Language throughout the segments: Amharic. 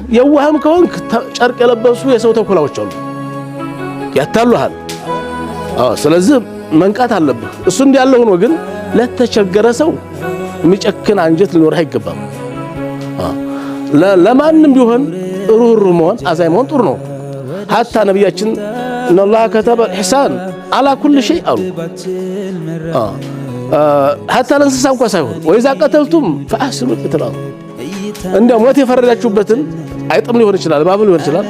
የዋህም ከሆንክ ጨርቅ የለበሱ የሰው ተኩላዎች አሉ፣ ያታሉሃል። አዎ፣ ስለዚህ መንቃት አለብህ። እሱ እንዲያለ ሆኖ ግን ለተቸገረ ሰው የሚጨክን አንጀት ሊኖርህ አይገባም። ለማንም ቢሆን ሩህሩህ መሆን፣ አዛኝ መሆን ጥሩ ነው። حتى ነቢያችን إن الله كتب الإحسان على كل شيء አሉ። حتى ለእንስሳ እንኳ ሳይሆን وإذا قتلتم فأحسنوا القتل አሉ። እንደ ሞት የፈረዳችሁበትን አይጥም ሊሆን ይችላል፣ እባብ ሊሆን ይችላል፣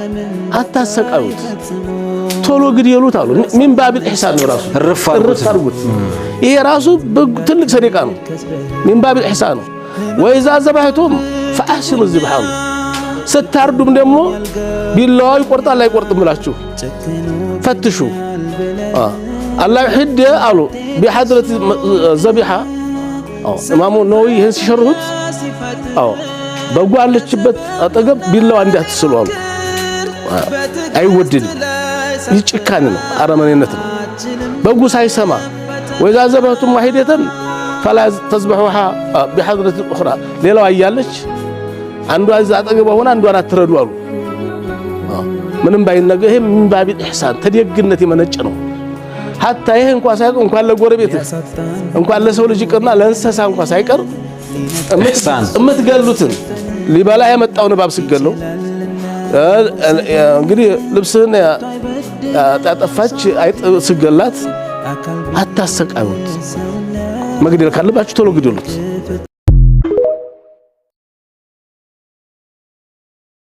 አታሰቃዩት፣ ቶሎ ግደሉት አሉ። من باب الإحسان ነው ራሱ፣ እርፍ አድርጉት። ይሄ ራሱ ትልቅ ሰደቃ ነው። من باب الإحسان ነው። وإذا ذبحتم فأحسنوا الذبح አሉ። ስታርዱም ደግሞ ቢላዋው ይቆርጣል አይቆርጥም ብላችሁ ፈትሹ። ألا يحد አሉ بحضرة الذبيحة። ኢማሙ ነወዊ ይህን ሲሸርሁት፣ አዎ፣ በጉ አለችበት አጠገብ ቢላዋ እንዳትስሉ አሉ። አይወደድም። ይህ ጭካኔ ነው፣ አረመኔነት ነው። በጉ ሳይሰማ وإذا ذبحتم واحدة فلا تذبحوها بحضرة الأخرى፣ ሌላዋ እያለች አንዷ እዛ አጠገቧ ሆና አንዷን አትረዱ አሉ። ምንም ባይነገር ይሄ من باب الإحسان ተደግነት የመነጨ ነው። حتى ይሄ እንኳን ሳይቀር፣ እንኳን ለጎረቤትህ፣ እንኳን ለሰው ልጅ ይቅርና ለእንስሳ እንኳን ሳይቀር የምትገሉትን፣ ሊበላ የመጣውን እባብ ስገለው፣ እንግዲህ ልብስህን ያጠፋች አይጥ ስገላት አታሰቃዩት። መግደል ካለባችሁ ቶሎ ግደሉት።